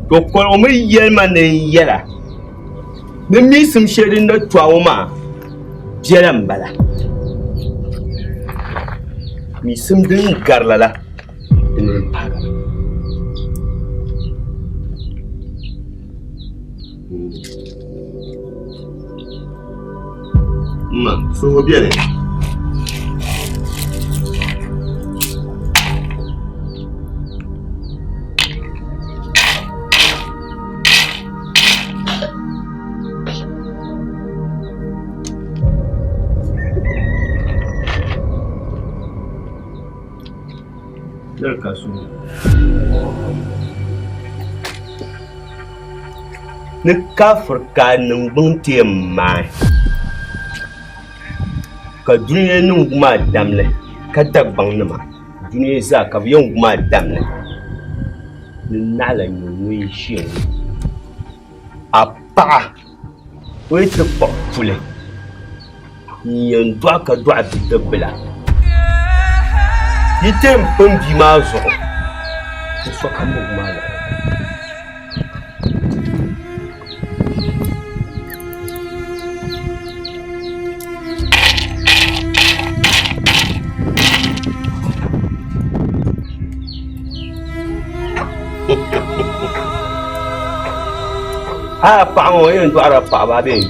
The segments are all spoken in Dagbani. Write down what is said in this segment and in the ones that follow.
To koligu mi yɛli ma ni n yɛla ni miisim shɛli din na to a ŋɔ maa biɛla m-bala. Miisim din gari lala dini m-paagi a. Ma, suhu beni. Dali ka suhu. Ni kafiri ka a niŋgbuŋ ti yɛn maai, ka dunia nim wum a damli, ka Dagbaŋnima dunia zaa ka bɛ yɛn wum a damli ni naɣila nyɛ ŋun ʒiya ŋɔ. A paɣa o yi ti kpuɣi puli n-yɛn dɔɣi ka dɔɣi bidibila, yi ti yɛn pini bia maa zuɣu ni sokam bi wum a luɣili. A paɣa ŋɔ o yɛn dɔɣirila paɣaba a bee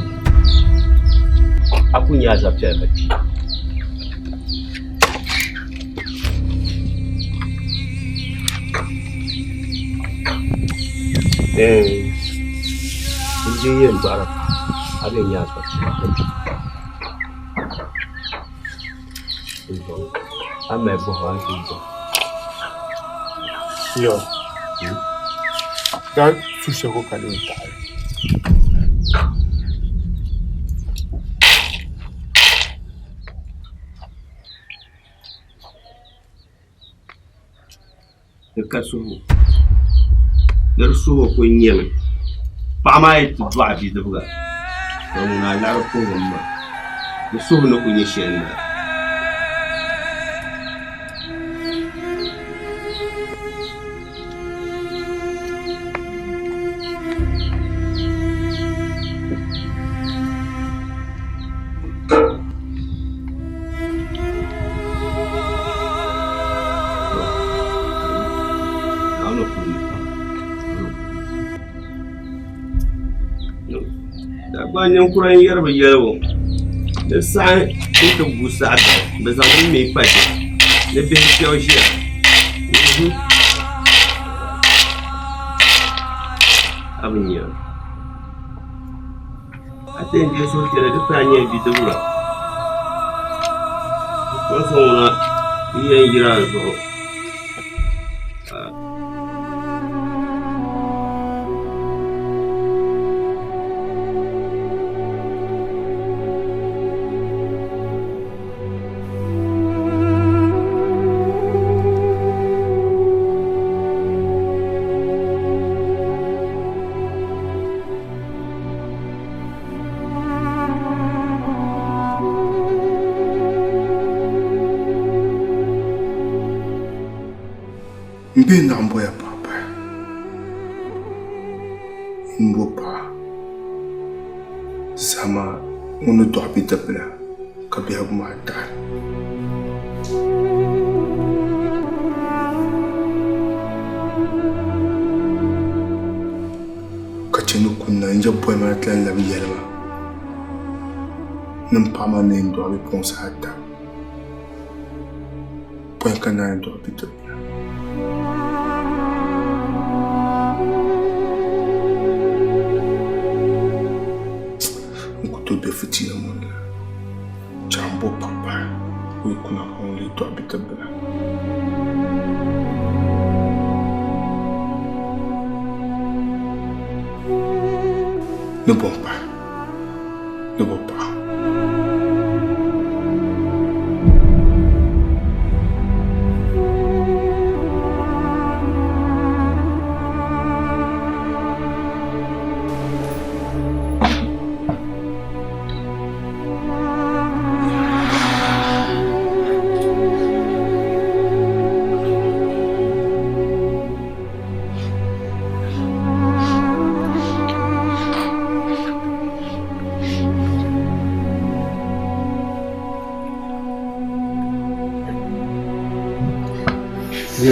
a ku nya a zabipiɛla ka kpi. N bia yɛn dɔɣiri paɣa a bee n-nya a zabipiɛla ka kpi. A ni mali bɔhigu a ni tooi bɔhi. Yo. Daa su shɛli ka di yɛn taɣi. Di ka suhu ni di suhu ku nyɛmi paɣa maa yi ti dɔɣi bidibiga to ŋuna liɣiri puhiri mi maa di suhu ni ku nyɛ shɛli m-bala. Dagbaŋ ninkura n-yɛri bɛ yɛligu di saha n ti gu saɣidali bɛ zaŋ mi pa diɣi ni bihi kpɛbu ʒiya. A bi nya a ti yɛn deei suhupiɛlli di paya nyɛla bidibga bipuɣinsi ŋuna yi yɛn yiri a zuɣu. M bihi naɣ m-boya paɣa pahi. M bo paɣa saha maa ŋun ni dɔɣi bidibila ka biɛhigu maa taɣi. Ka chɛ ni kunna n je boli ma ti lan labi yɛli ma ni m paɣa maa ni yɛn dɔɣi bipuɣinsi ata pɔi ka naanyi dɔɣi bidibila. N ku tooi be fitiina ŋɔ ni la, chɛ m bo paɣ pahi o yi kuna ka ŋun lee dɔɣi bidibila. Ni bo m-pahi, ni bo paɣa.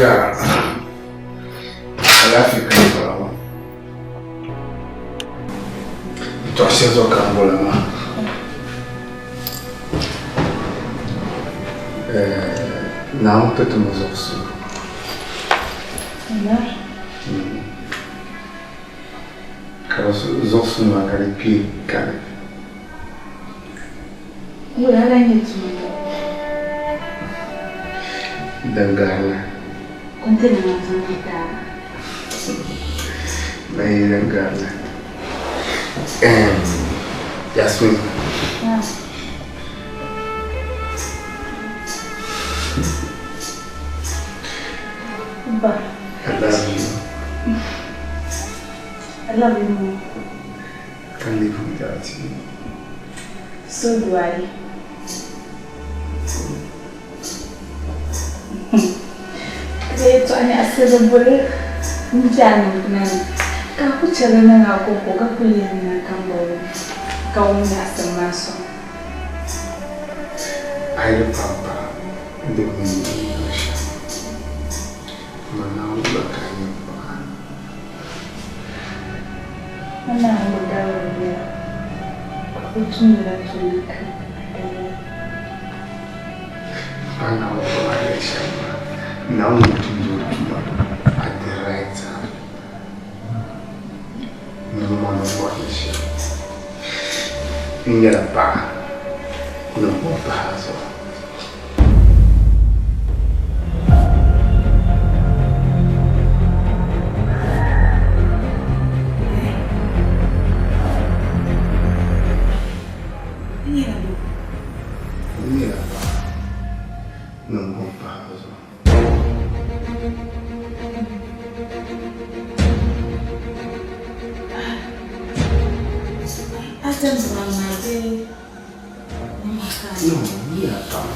Yaa, alaafee ka n bɔra maa. Yɛtɔɣ shɛli zuɣu ka n bɔra maa. Naawuni ti ti mi zuɣusuŋ. Ka zuɣusuŋ maa ka di kpee kani. Wula la nyɛ tuma ŋɔ? Din garili. Kɔntinima n-zaŋ li ti a. Ban yi din garili. Yasmin. Ba. I love you. I love you more. Can't live without you. So do I. Yɛltɔɣa nyaɣisiri boli n-chaani na ni ka a ku chɛ li niŋ a kɔŋko ka kul yɛn niŋ ka m-bɔbi ka wum nyaɣisim maa sɔŋ. A yi di pampaa di mi ni niŋ shɛm, amaa Naawuni gba ka a nyɛ paɣa. O Naawuni daliri bela, ka o tumdila tuma ka di daliri. Pa Naawuni bɔri a yɛli shɛm maa, Naawuni ni tumdi o tuma at the right time. Niŋ ma ni bɔri ni shɛm. N nyɛla paɣa ni m bɔri pahi a zuɣu. N nyɛla paɣa ni m bɔri pahi a zuɣu. No, n nyɛla paɣa.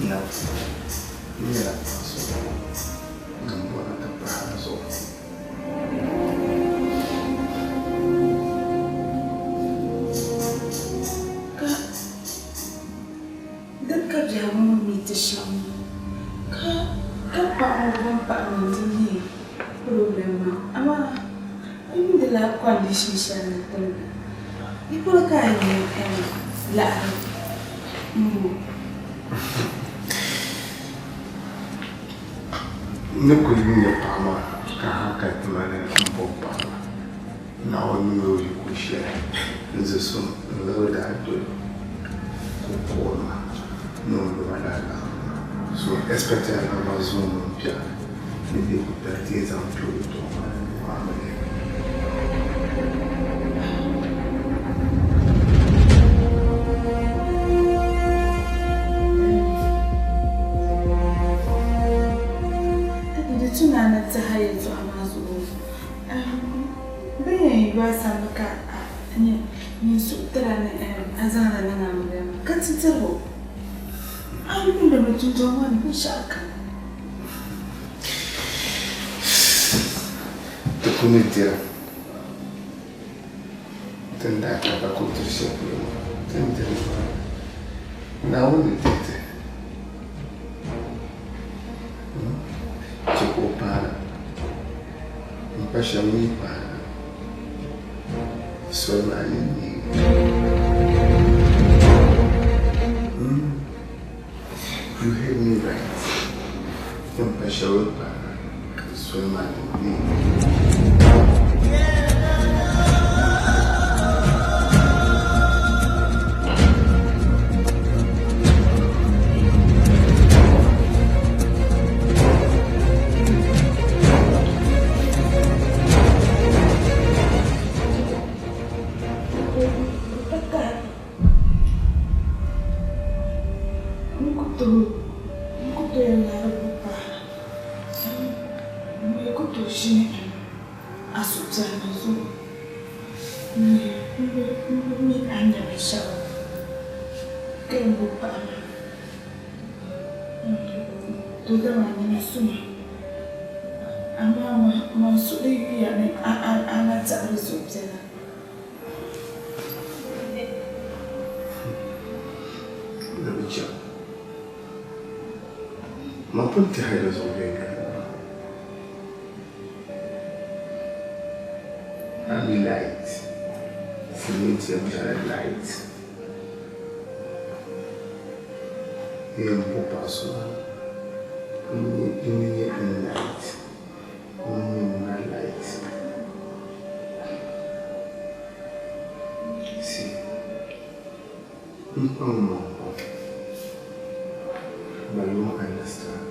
No, n nyɛla paɣa so ni m bɔri ni ti pahi a zuɣu. Ka Din ka biɛhigu ŋɔ mi ti shɛm ka ka paɣa ŋɔ ban paɣa mi di nyɛ problem maa amaa a yuundi la condition shɛli ni tiŋ di polo ka a nyɛ laɣiri m-bo. N ni kuli nya paɣa maa ka hankali ti ma ni m bo paɣa maa. Naawuni niŋ o yiko shɛli n-zi so n-zaŋ daa doli ka o kuɣi ma ni o luma lala so expect a ni ma zuŋ mini biɛɣu ni bɛ ku tari ti zaŋ kpe o yɛtɔɣa maa ni ni amiliya. Di tu ni a ni tɛha yɛtɔɣa maa zuɣu. Bɛ yɛn yu a samli ka a nyɛ ŋun suhu tira ni a zaŋdi niŋ amiliya maa ka ti tiri o. A yuundimi dundɔŋ ŋɔ ni binshɛɣu kam. Ti ku ni dira ti ni daa ka ka diri shɛli polo maa, ti ni diri li maa Naawuni ni diri ti. Chɛ ka o paana. M pa shɛba mi paana soli maa ni neei. You heard me right. M pa shɛba mi paana soli maa ni neei. To dama nini suma, amaa man suhu yuya ni a na taɣiri zuɣubiɛla. Ni bi chaŋ. Man pun tɛhi di zuɣu viɛnyɛliŋga. A mi light, silimiinsi yɛn bɔri light. N yɛn bo paɣa so maa, ŋuni n-nyɛ n light, ŋuni n-nyɛ ŋuna light. See, n kpaŋ maŋ pam, but you won't understand.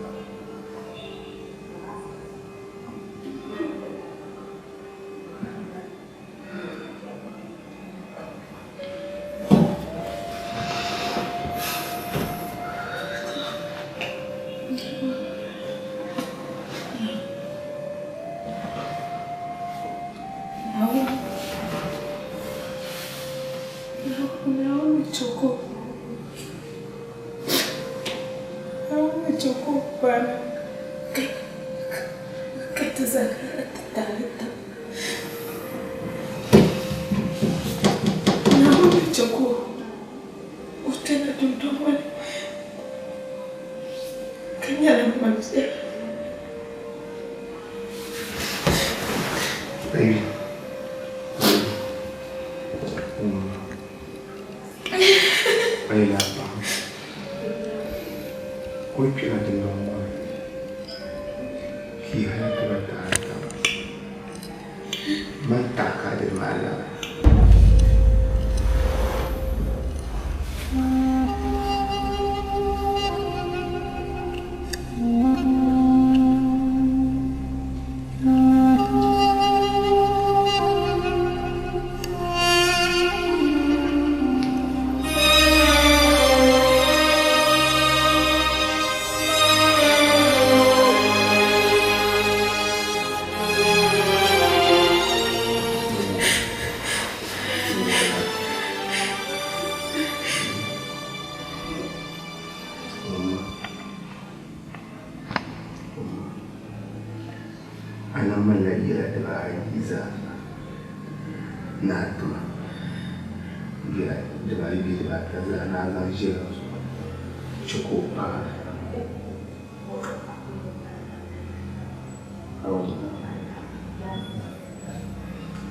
Naawuni chɛ ka o kpɛna dundɔŋ ŋɔ ni ka nyɛla m mabia. Baby. Baby. O yi kpɛna dundɔŋ ŋɔ ni. Ki hali ti ba taai taba. Man taɣi ka a di maa labi. A na malila yɛla dibaayi zaa ni a tima yɛla dibaayi bee dibaata zaa ni a zaŋ ʒiɛla o zuɣu chɛ ka o paai.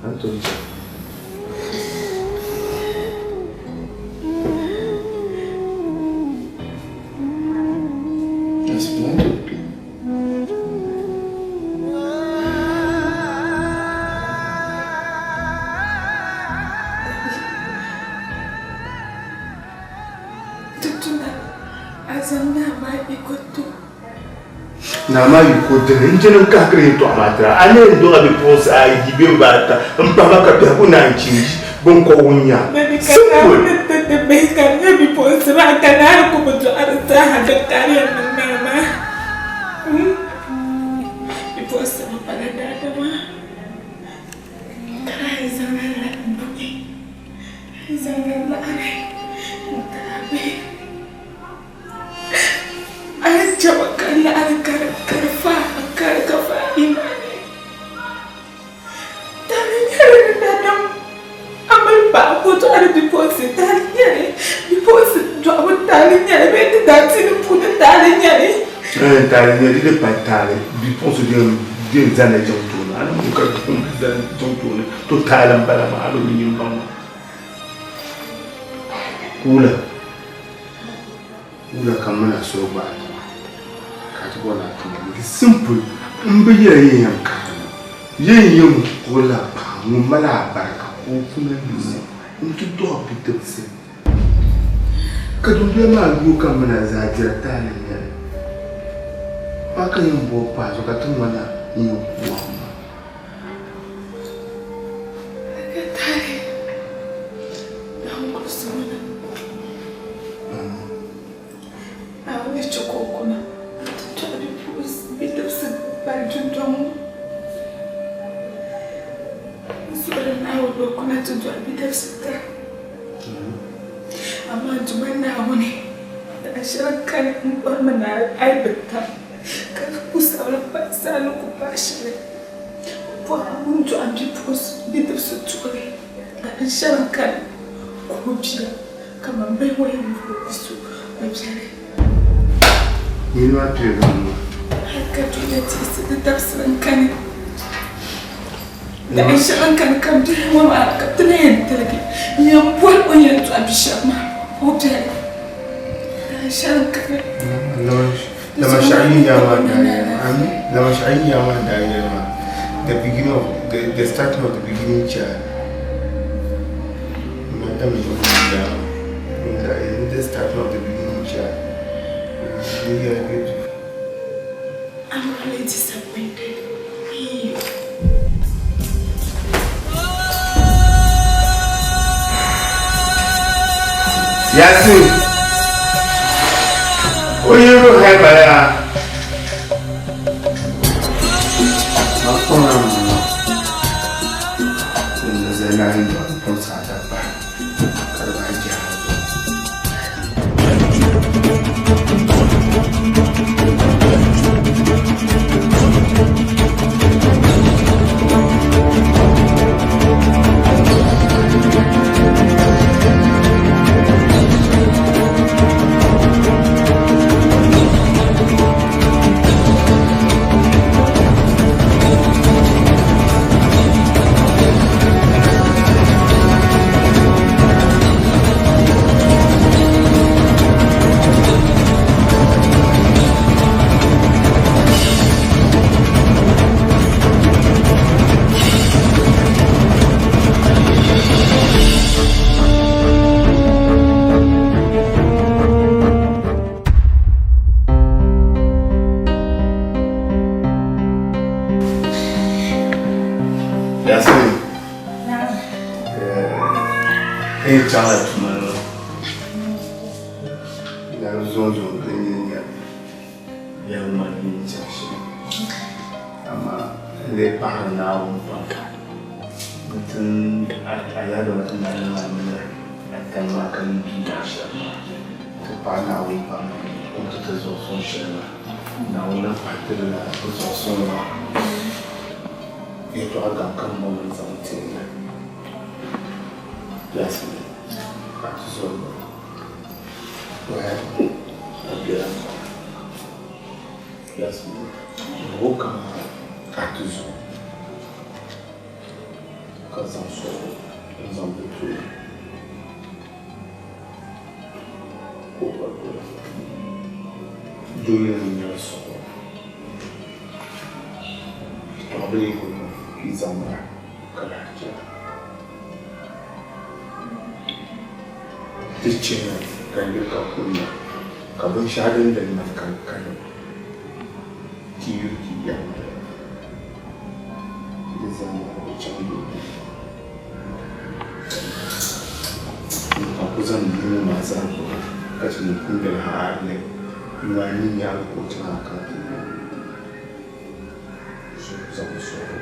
A ni tooi chɛ. That's plenty. Naa maa yi ko dini n chani n kahigiri yɛltɔɣa maa tira a ni yɛn dɔɣi bipuɣinsi ayi bee bibaata m pahi ba ka biɛhigu naan chinji biŋkɔbigu n-nya. Simple. A ni chɛ ba ka laɣiri ka di fa ka fa imaani. Taali nyɛla ni daadam a mali paɣa ka o dɔɣiri bipuɣinsi taali nyɛli bipuɣinsi dɔɣibu taali nyɛli bee ti daadiini puuni taali nyɛli. Taali nyɛli di di pa taali bipuɣinsi din zani jiŋ tooni a ni ŋun ka bipuɣinsi zani jiŋ tooni to taali m-bala maa a bi mi nyin baŋ maa kuula. Wula ka mini a suhu gbaai taba ka a ti bɔri ni a tum li? Di simple, m bi yɛli yin yɛn karimi, yin yɛn kpuɣila paɣa ŋun mali alibarika ka o puna yuui nti dɔɣi bidibisi ka dundoya maa yooi ka mini a zaa diri taali n-nyɛ li. Paɣa ka yɛn bɔri paɣa zuɣu ka ti ŋmani a n yɛn ku a maa. Amaa Duuma Naawuni, dahinshɛli kani m-bɔrimi ni a yi bi tam. Ka ku sabila pa zaa ni ku paai shɛli bɔhim ŋun dɔɣi bidibisi tuɣili ka di shɛli kani ka o bia kaman bihi ŋɔ yɛn bɔri bi so ba biɛli. Nini maa pirigimi maa. Hali ka dunia tiɣisi di dabisili n-kani. Dahin shɛli n-kani ka bihi ŋɔ maa ka ti na yɛn tiligi n-yɛn boli o ni yɛn dɔɣi bi shɛba maa o biɛli. Dahin shɛli n-kani. Lamashɛɣu yi yaa maa daa yɛli maa the beginning of the, the starting of the beginning child. Madam the starting of the beginning child. I'm really disappointed in you. Yasin. O yiri hai bala. Makona mo. Inda zai na yin da kun sa dabba. Karba jihar. Yasin. Eh, chaŋla tuma ni. Na zoŋ zoŋ din yi nya biɛhigu maa ni yi chaŋ shɛm. Amaa n lee paɣiri Naawuni pam. N a yɛliba ti mali maa mini a tani maa ka yi bia maa shɛm maa. Ti paɣi Naawuni pam o ni ti ti zuɣu suŋ shɛli maa. Naawuni lan pahi ti la zuɣu suŋ maa. Yɛltɔɣa gaŋ ka m ma ŋun zaŋ ti na. Yasmin, ka ti zɔri ba. Waya, a biɛla Yasmin, o kama ka ti zo ka zaŋ sɔɣu n-zaŋ bi tooi ka o gba doli. Doo yɛn nyɛla sɔɣu. Tɔɣibili yi kuli niŋ ka yi zaŋ ba ka lahi chana. Ti chana ka yuli ka kunna ka binshɛɣu din din mali ka di kani ti yuli ti yaɣi di zaa maa bi chaŋ doo ka ku zaŋ bia maa zaa gbubi ka chɛ ni kundali hali maa ni nyaangi ka o chaŋ a ka ti zaŋ sɔɣi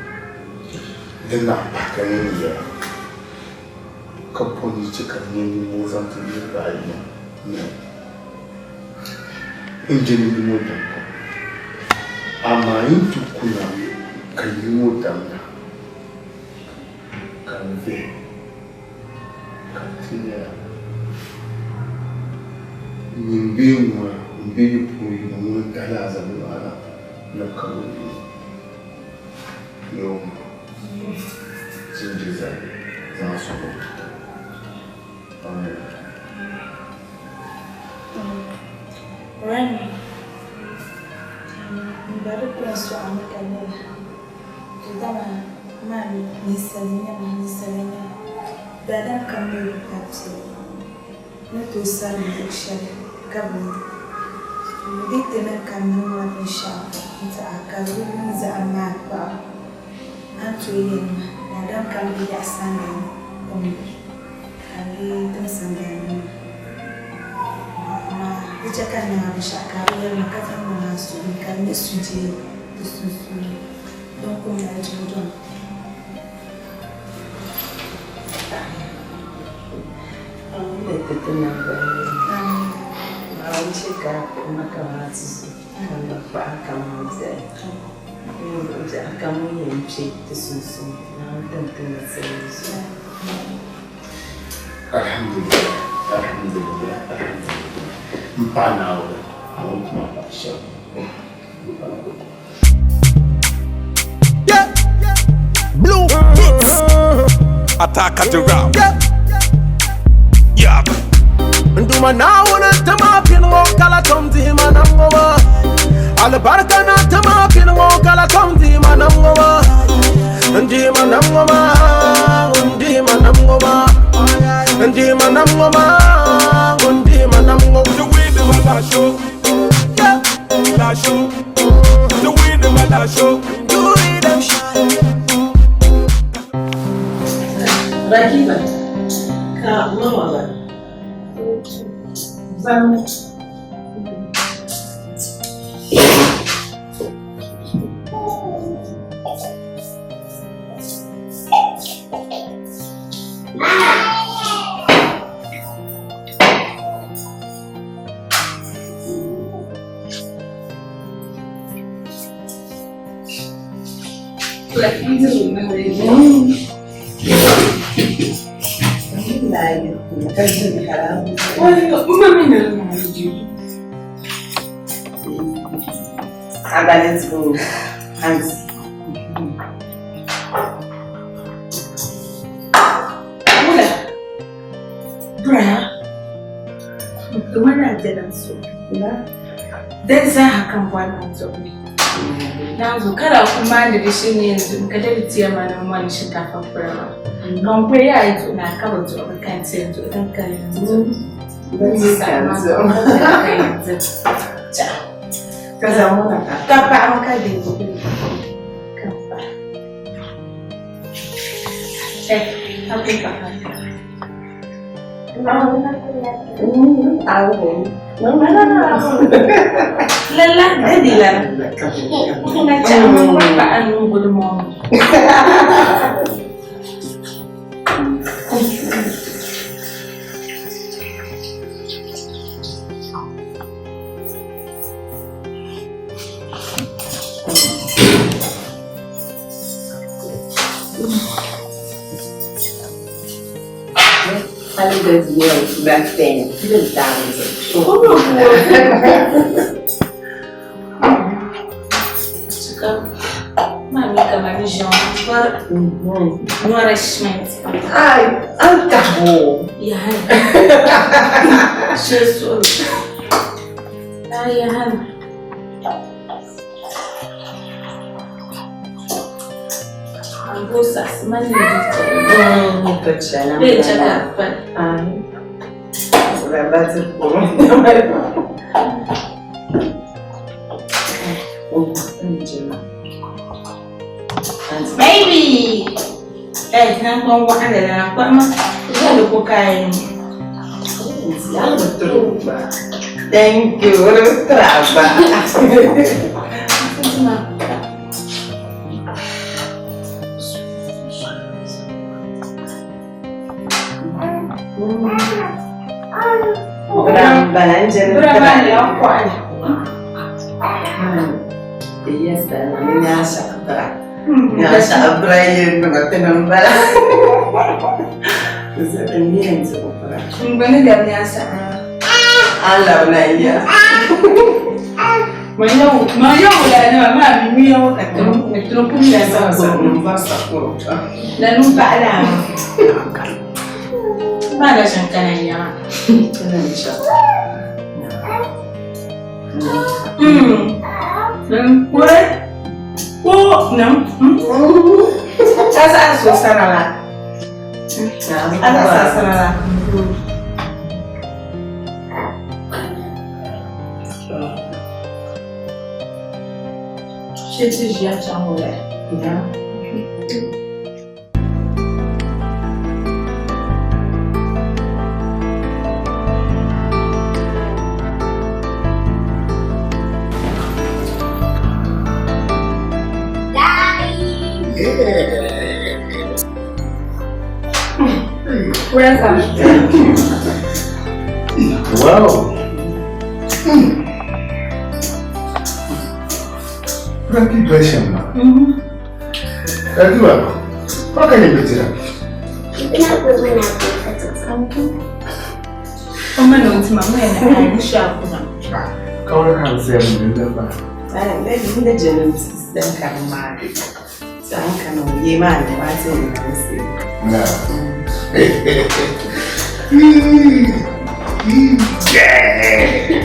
din daa pahi ka ŋun yɛra ka pɔi chɛ ka nyɛ nimmoo zaŋ ti niriba ayi maa n je nimmoo dam pam amaa yi ti kuna ka yi ŋɔ damda ka n vihi ka ti nya nyin bee ŋuna m-be yi puuni yino ŋuni n-tahi laazabu maa na ni ka o yi ni o ma ti ni je zali zaŋ sɔŋ o. Amen. Rani, m ba di kuli sɔɣimi ka nyɛla to dama maa mi ninsali n-nyɛ ma, ninsali n-nyɛ ma. Daadam kam mi bi tabisi ni tooi sari luɣ shɛli ka bi mi. Di ti niŋ ka n niŋla binshɛɣu n-ti a ka di bi yuun zahim maa kpaɣu, a ni tooi yɛli ma daadam kam bi yaɣi sangani n-mi ka n lee tim sangani ni maa. Amaa di chɛ ka n niŋ a binshɛɣu ka a bi yɛli ma ka zaŋ niŋ a suhu ni ka di nyɛ sujee di sunsuuni din ku mali dundɔŋ. Naawuni chɛ ka a kpuɣi ma kaman a tizo, ka n gba kpuɣi a kaman o biɛhi. Ninvuɣ biɛɣu kam ŋun yɛn kpe ti sunsuuni, Naawuni tim ti nasara di zuɣu. Alhamdulillah, alhamdulillah, alhamdulillah. M paɣa Naawuni, A ni tuma paɣa shɛm. Yeah. Blue hits. Attack at the rap. Yeah. Yeah. Nduma naawuni tima pini ŋɔ kala tom dihi ma nam ŋɔ maa. Alibarika na tima pini ŋɔ kala tom dihi ma nam ŋɔ maa. N dihi ma nam ŋɔ maa. N dihi ma nam ŋɔ maa. N dihi ma nam ŋɔ maa. N dihi ma nam ŋɔ. The way the man show. Yeah. La show. The way the man show. Do it and shine. Rakiba, ka mama ba. Zan Abba, let's go. Hands. Wula. Bra. Wannan jalan so. Dan za hakan wannan zuwa. Na zo kada kuma da dishi ne yanzu ka da tiya mana wani shinkafa fura ba. Kan kwe ya yi na kaba zuwa kan ce yanzu idan ka yanzu. Ka samu na ka. Ka fa an ka da yanzu. Ka fa. Eh, ka fa ka. Lalla, dadi la. Nga chama pa anong gulo mo. Mami kamar Jean, nourishment. Ai, acabou. Yahan. Jesus. Ai, yahan. Ambusa, mani Tatiana. Bai chaka pa. Ai. Baby. Eh, nan kon wa ala na kwa ma. Zan ko kai. Thank you. Traba. Bra ya kwa. Yes, Nyasha Brian ngatena mbala. Mbona da nyasha. Ala unaiya. Mayo, mayo la na ma mi mi yo ka to mi to pu la sa Sasa ko. numba sakuro. La nu ba la. Ma la shankana ya. Tunanisha. What? Oh, no. Asa so sarala. Asa sa sarala. She ti jia changole. Yeah. Where's that? Wow. Raki question ma. Raki ba. Ba ka yin bitira. Oma no nti ma mo na ai sha kuna. Kawai ka sayar mu da ba. Ai, da jinin dan karma. San kana yi ma ne ma sai ne sai. Na. Yeah.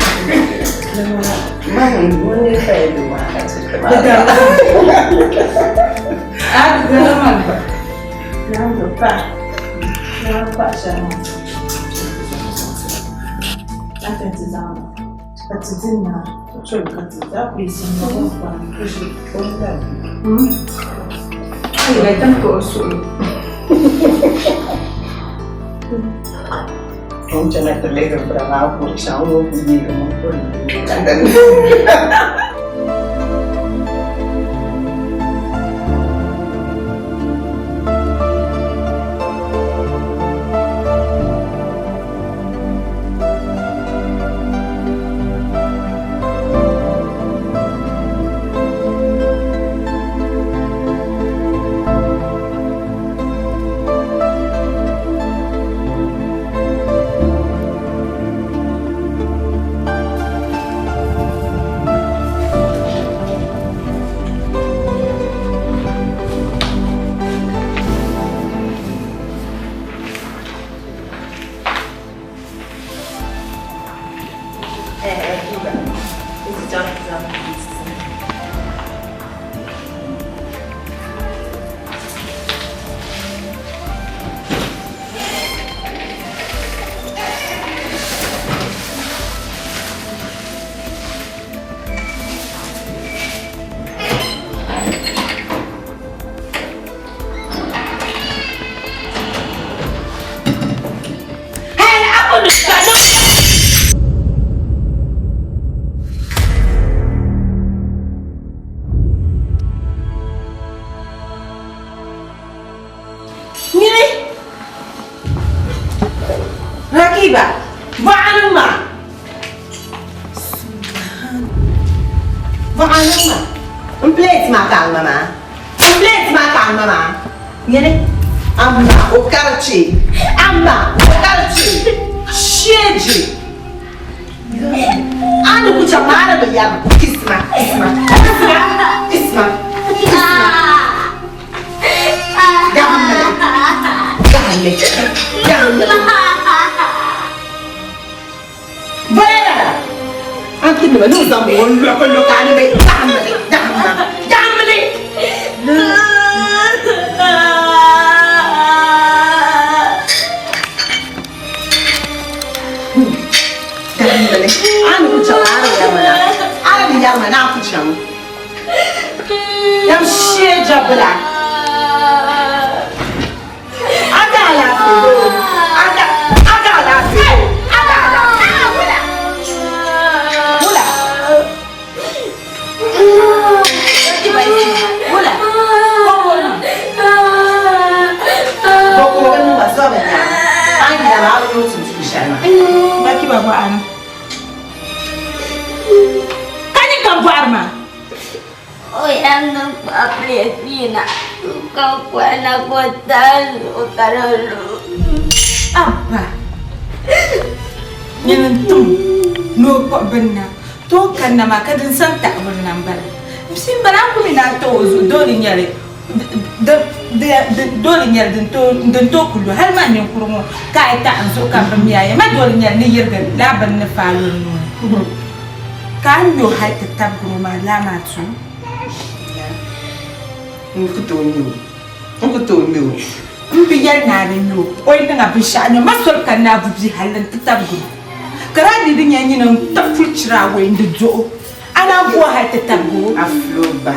Man, wani fa yi ma ka ce ba. A gama ba. Na ba. Na ba sha. Aka ti zama. Ka ti dinna. Chol ka ti za ku yi sin na ba. Ai, ga tan ko su. Wancan na talle da fura ko shan wo ku yi ga mun ko. Rakiba, ba'anin ma. Ba'anin ma. N plate ma ka ŋma maa. N plate ma ka ŋma maa. Nyini. Amma o karchi. Amma o karchi. Sheji. Ani ku jama'ar da ya isma isma isma isma isma. Gammale. Gammale. Gammale. Vera! Anche noi non siamo un locale, dammele, dammele, dammele! Dammele. Hanno cucciato la yamma, na cucciamo. Yam sheja bla. Aga la aga aga la aga la wala. Wala. Wala. Boko wani ba so ba ya. An yi da ba yo tun tun shana. Baki ba ana. Kani kan barma. Oya no paplesina. Kakwana kotalu karolu. Abba. Nyin tum. No ko benna. To kan na ma kadin san ta abun nan bala. Sin bala ku mi na to zo dole nyale. Dole nyale din to din to kullu har ma nin kurmo ka ta an zo kan ban miyaye ma dole nyale ni yirga laban ni falo no. Ka an yo har ta tabguro ma lama tu. N ku to mi o. N ku to mi o. N bi yɛli naa ni nyo o yi niŋa binshaɣu nyo ma soli ka naa bu bi halli n ti tabigiro ka daa di di nyɛ nyini n tabi puli chira awai n di duɣu a naan bo hali ti tabigiro. Afloba.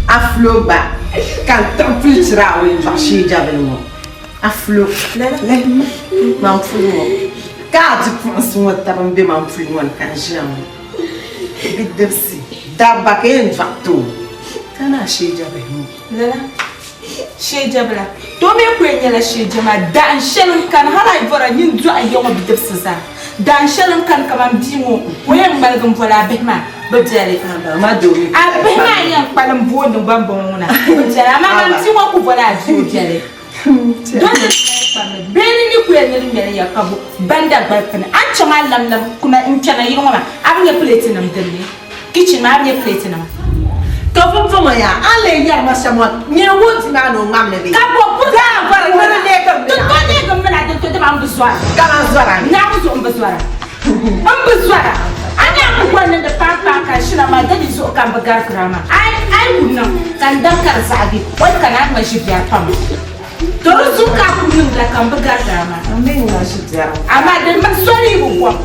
Afloba. Kan tabi puli chira awai n dɔɣi shee jabili ŋɔ. Aflo. Lɛhima. Man puli ŋɔ. Ka a di puɣinsi ŋɔ taba n be man puli ŋɔ ni ka n ʒiya ŋɔ. Bidibsi. Dabba ka yɛn dɔɣi ti o. Kana shee jabili ŋɔ. Lala. Shee jabila. To mi ku yɛn nyɛla shee jama daan shɛli n kani hali a yi bɔra nyin dɔɣi ya ŋɔ bidibsi zaa. Daan shɛli n kani kaman bia ŋɔ o yɛn ŋmaligi n bɔli a bihi maa bi biɛli. Ma doo mi. A bihi maa yɛn kpalim booni ban bɔŋɔ ŋuna bi biɛli amaa man bia ŋɔ ku bɔli a bia o biɛli. Dɔni bee ni ni kuya niri ŋmɛri ya ka bo ban Dagbali pini a ni chaŋ a lamlam kuna n-kpɛna yili ŋɔ maa a bi nya pileetinim din ni kichin maa a bi nya pileetinima. To pumpɔŋɔ yaa a ni lee nyari ma shɛm ŋɔ nyini ŋun di maa ni o ŋmamli bee? Ka bo buri Daa bɔri ni di neegim Ti mina. to neegim mina din to dama m bi zɔra. Kaman zɔra ni. Naawuni zuɣu m bi zɔra. M bi zɔra. A ni a ku bɔri ni di paai paai ka n shina maa dali zuɣu ka m bi garigira maa. A yi ku niŋ ka n daŋ ka di zaɣi be o ni kana a ni ma ʒi biɛri pam. To di zuɣu ka a ku niŋda ka m bi garigira maa. M mi ni ma ʒi biɛri. Amaa di soli yi bi bɔm,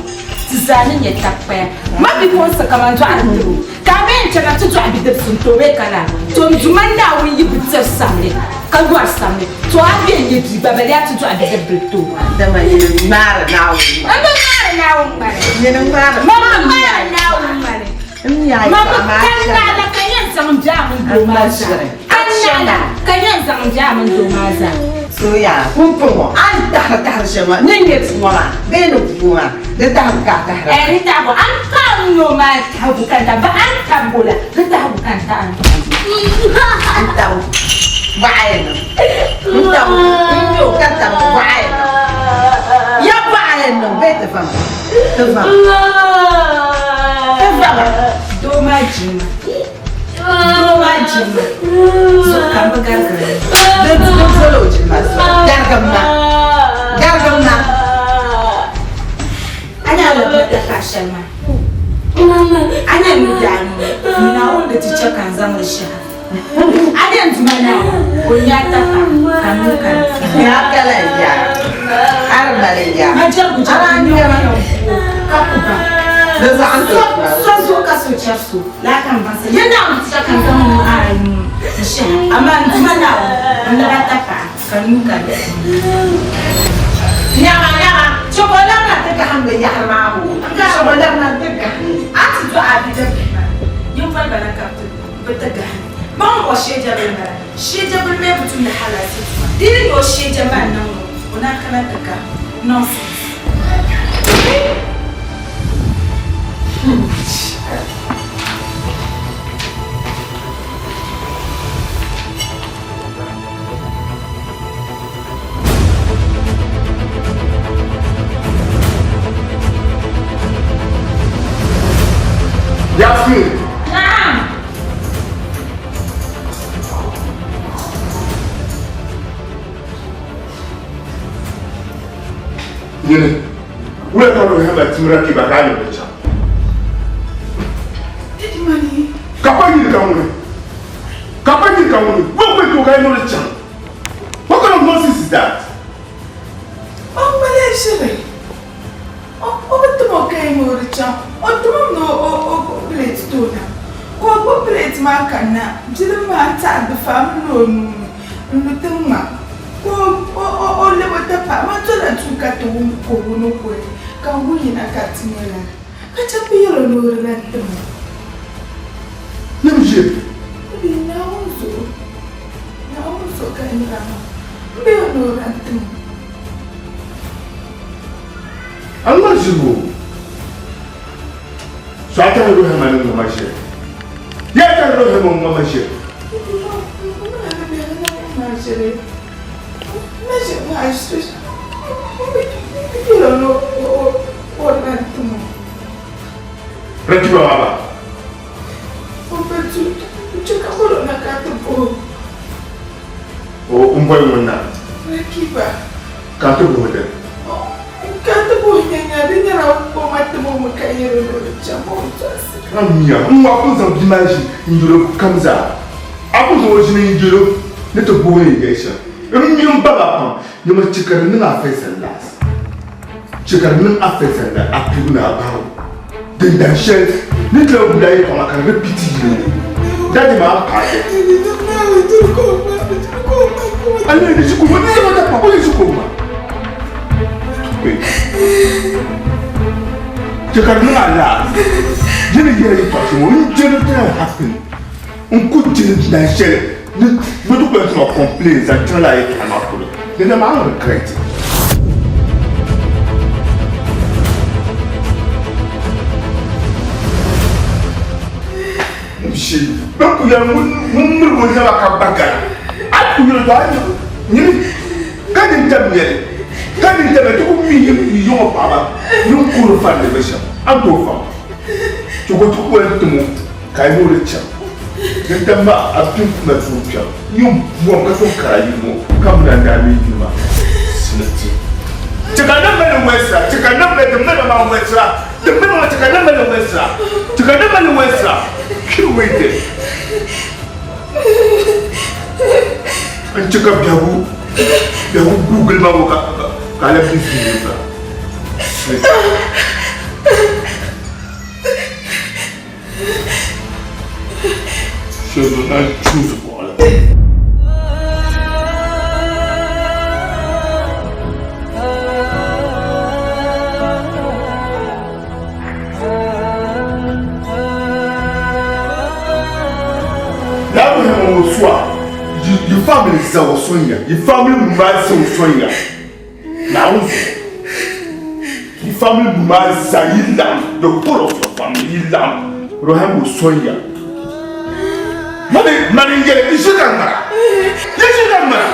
ti zaa ni nyɛ tab kpaya. Ma bipuɣinsi kaman dɔɣiri tiri o, ka a mi yɛn chana ti dɔɣi bidibisi n-ti o bee ka laa? To n Duuma Naawuni yi bi tiri samli ka yɔri samli, to a bɛ n-nyɛ bia gba bali a ti dɔɣi bidibbil ti o. Dama nyini ŋmaari Naawuni ŋmani. M bi ŋmaari Naawuni ŋmani. Nyini ŋmaari. Ma bi ŋmaari Naawuni ŋmani. N mi a Ma bi yɛltɔɣa maa ka n naɣila ka yɛn zaŋ m bia mini doo maa zaa. Ka n naɣila ka yɛn zaŋ m bia mini doo maa zaa. So yaa pumpɔŋɔ a ni tahiri tahiri shɛli ŋɔ ni nyɛ ti ŋɔ maa bee ni bua maa di tahibu ka a tahira. Ɛɛ di tahibu a ni ka n nyɛ o maa tahibu ka n tahi ba a ni tabi o la di tahibu ka n tahi. N tabi bɔɣa yɛn niŋ n tabi n nyɛ o ka tabi bɔɣa yɛn niŋ ya bɔɣa yɛn niŋ bee ti vam ti vam ti vama. Doo maa jilima doo maa jilima zuɣu ka n bi garigiri li. Din doli o jilima zuɣu garigim ma garigim ma. A ni a labi da paɣa shɛli maa a ni ni biɛɣu ni Naawuni di ti chɛ ka n zaŋ li shɛha a ni n Duuma Naawuni o nya tafa ka n niŋ ka di ti. Ya kala ya har mali ya. Ma jɛrigu jɛrigu n nyɛ ka ku ba. Di zaɣ n So so zuɣu ka so chɛri so laa ka n baŋsi ya Naawuni ti chɛ ka n zaŋ n nuu n shɛha amaa n Duuma Naawuni n laba tafa ka n niŋ ka di ti. Nyama nyama chɛbo labina ti gahim bɛ yaɣiri maa hoo chɛbo labina ti gahim. A ti dɔɣi a bidibbihi maa yin voli ba na ka bɛ ti gahim. Bɛ ni o sheejabili m-bala. Sheejabili mi bi tumdi halaasi tuma. Di yi ni o sheeja maa niŋ o, o naan kana ti gahim. Nonsense. Yasmin! Naam! Nyini, wula ka rohi hama timira ki ba ka ni bi chaŋ? Ka pa nyini ka ŋuni? Ka pa nyini ka ŋuni? Wo kpe to ka yi noli chaŋ? What kind of nonsense is that? O ŋmala ʒiri. O bi tim o ka yi ni o di chaŋ. O timim ni o gbubi plate ti o na. Ka o gbubi plate maa kanna bilim maa n-taɣi di faam ni o nuu ni n-lu ti ŋma. Ka o lab o tapaɣa maa dola duu ka ti wum kuhigu ni kuhi ka n guhi yina ka ti nya lala. Ka chɛ bɛ yɛl o ni o di lan tim o. Nim ʒiri. Bɛ Naawuni zuɣu, Naawuni zuɣu ka n yɛra maa, m bi yɛl ni o lan tim o. A ŋma ʒiri o. So a tari rohi ma ni ŋma ma ʒiri. Ya tari rohi ma ŋma ma ʒiri. Rakiba maa ba. O n boli ŋun na. Ka n ti buhi dini. Amiya, n ŋɔ ku zaŋ bia maa ʒi n-yɛl o kam zaa. A ku zaŋ o ʒini n-yɛl o ni ti booi ni yɛli shɛm. M mi m ba maa pam, nyama chɛ ka di niŋ a first and last. Chɛ ka di niŋ a first and last, a pibu ni a bahigu. Dindan shɛli ni ti lahi wuli a yɛtɔɣa maa ka di repeat yili ni. Daddy maa paai. A leei di shikuru maa, di zama da pam, o yi shikuru maa. Chɛ ka di niŋ a last. Yi ni yɛli yɛtɔɣa shɛli ŋɔ, n je di ti lahi happen. N ku je dindan shɛli ni bɛ ti kuli ti ma complain zaŋ chaŋ lala yɛtɔɣa maa polo. Di maa a regret it. Shi bɛ ku yɛli ŋun mirigi o naba ka ba gala. A ku yɛli to a nyini. Ka nintam nyɛli, ka nintam ti ku mi yi ŋɔ paɣaba ni kuri fandi bi shɛm, a ni tooi faŋ ti ku ti koli timo ka a yi ni o di chaŋ. Nintam maa a bi pini kuma tuun kpɛm nyin bom ka tuun kara yili ŋɔ ka mini a daa mi yili maa siniti. Ti ka niŋ mali wɛlisira, ti ka niŋ mali, di mali maa wɛlisira, di mali maa ti ka niŋ mali wɛlisira, ti ka niŋ mali wɛlisira, kiri wei de. N chɛ ka biɛhigu biɛhigu guui gili ma ŋɔ ka ka a labi viigi ba. Shɛli na choose buɣili. Abraham wo so a, yi family za wo sonya, yi family maa za wo sonya. Naawuni zuɣu. Yi family maa za yi laɣim, the whole of your family yi laɣim Rahim wo sonya. Mani mani n yɛli n ʒi ka ŋmara. Yi ʒi ka ŋmara.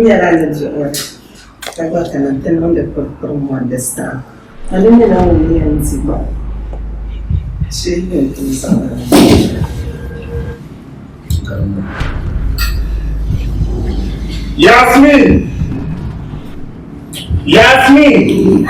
nyɛla ni duɣiri ka gba kana nti niŋdi kurikuri mɔri di saha. A di nyɛla ŋun ni yɛn di gba, shee yɛn ti zaŋ li. Yasmin! Yasmin!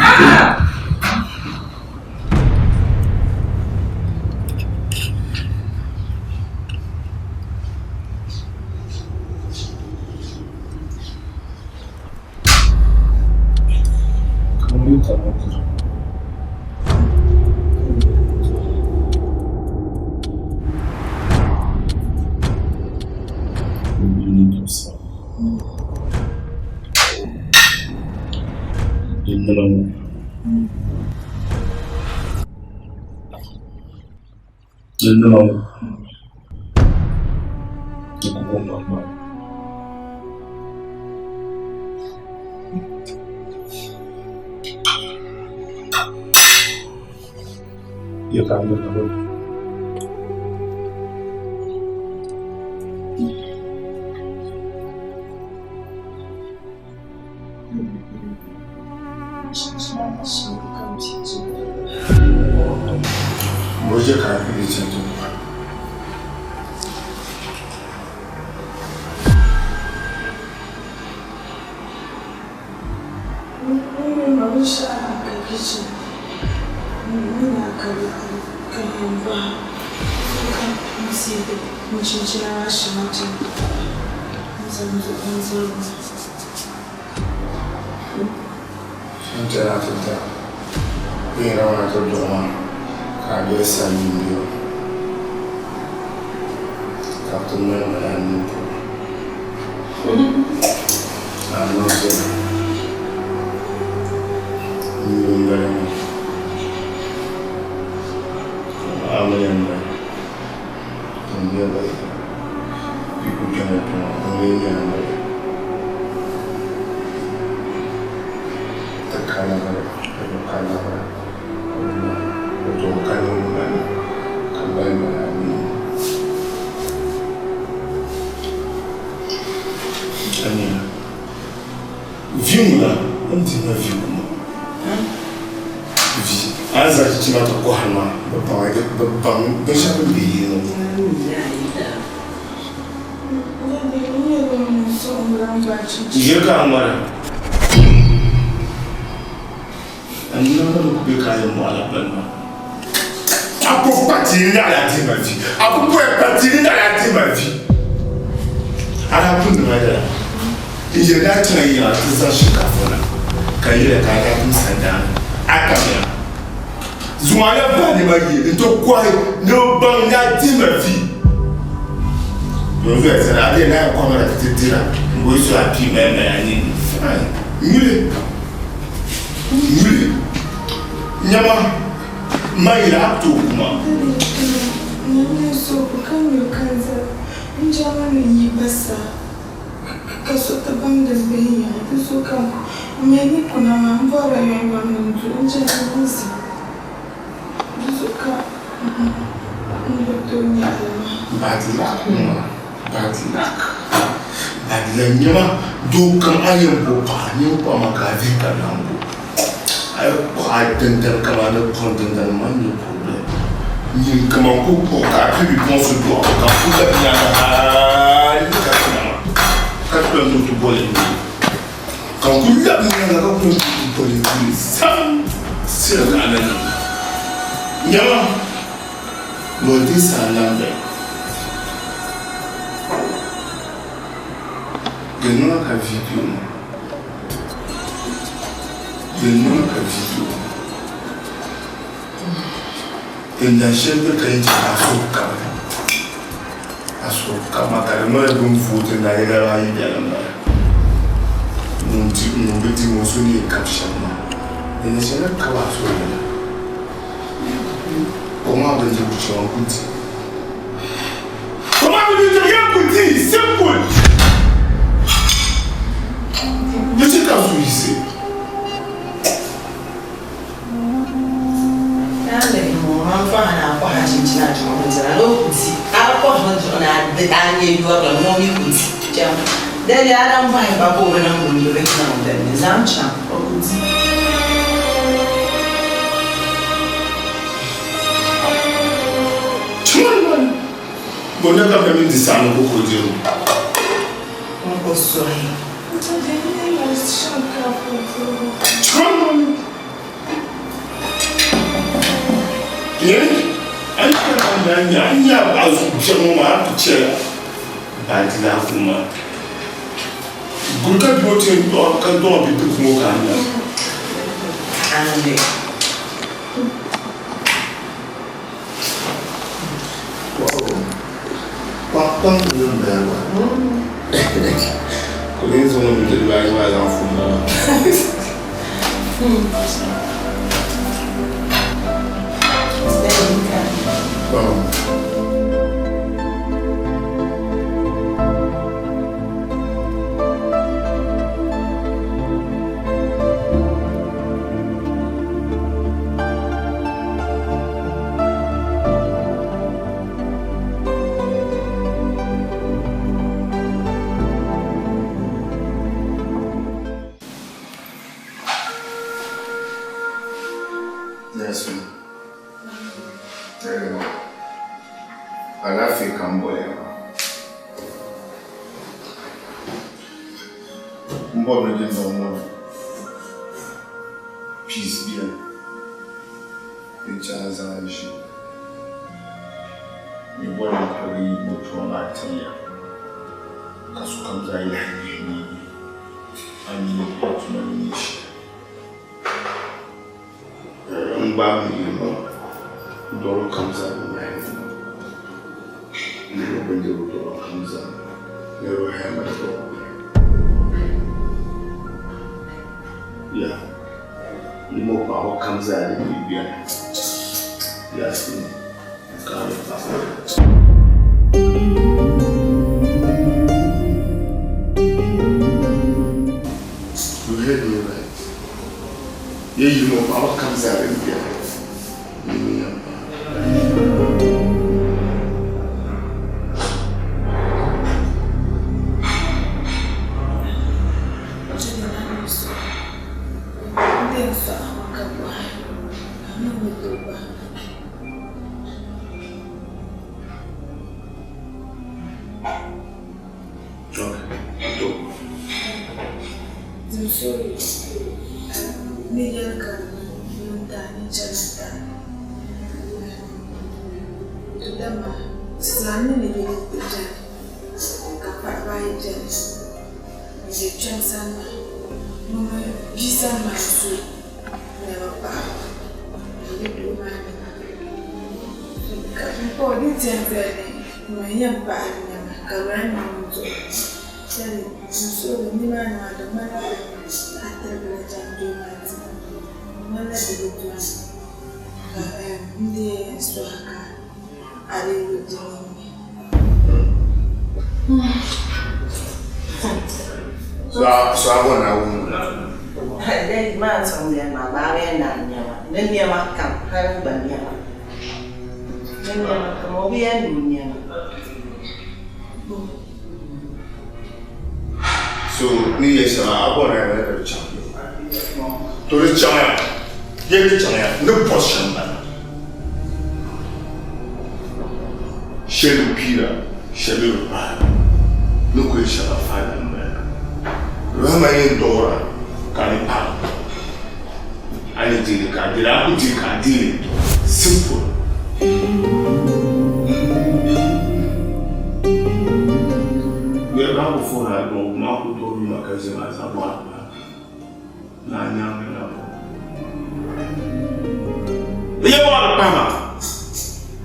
Dali a lan bɔhi ba ka o bi niŋ bindirigu niŋ din ni zaŋ chaŋ o ku di. Bɔ n-na ka bɛ mini di saɣim ka o ku diri o? N ku suhi. Andi. Alaafee ka m boli ya maa. M bɔri ni dindɔŋ ŋɔ ni peace beni din chɛ a zaŋ n ʒi ni bɔri ni ka bɛ yi ŋɔ tuma maa ti ya ka sokam zaa yi lahi yihi ni a ni ya tuma ni nyɛ shɛli. N gba mi yili ŋɔ dɔro kam zaa bi lahi niriba bindirigu dɔro kam zaa niriba haya mali dɔro ya yimo paɣaba kam zaa di bi bɛni yaasi ka ni paɣaba. You heard me right. Ye yimo paɣaba kam zaa din bɛni ni yɛn paai. So a bɔri Naawuni ŋɔ? Dɛdi maa sɔŋdiya maa gbaagi ya naa nɛma ni nɛma kam hali n gba nɛma ni nɛma kam o bi yɛn lu nɛma. So ni yɛ shɛŋa a bɔri ni a di chaŋ to di chaŋya yɛ di chaŋya ni bɔri shɛm bala shɛli bi piira shɛli bi paara ni ku yɛ shɛŋa faana n bala Rahama yɛn dɔɣira ka ni paɣa a ni deeli ka a deeli a ku deei ka a deeli simple. Niriba ku fooni a dɔɣi maa ku tooi nyuma ka ʒe maa zaa bɔhiri ba ni a nyaaŋa la bɔ. Di yɛn bɔhiri pahi maa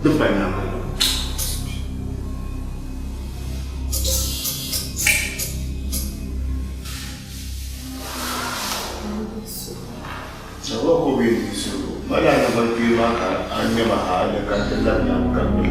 din pa nyaaŋa la. Salo ku be di suhu. Ma daa na ban kpee maa ka a nya ma ha ni ka n ti labi nyaŋ ka n mi.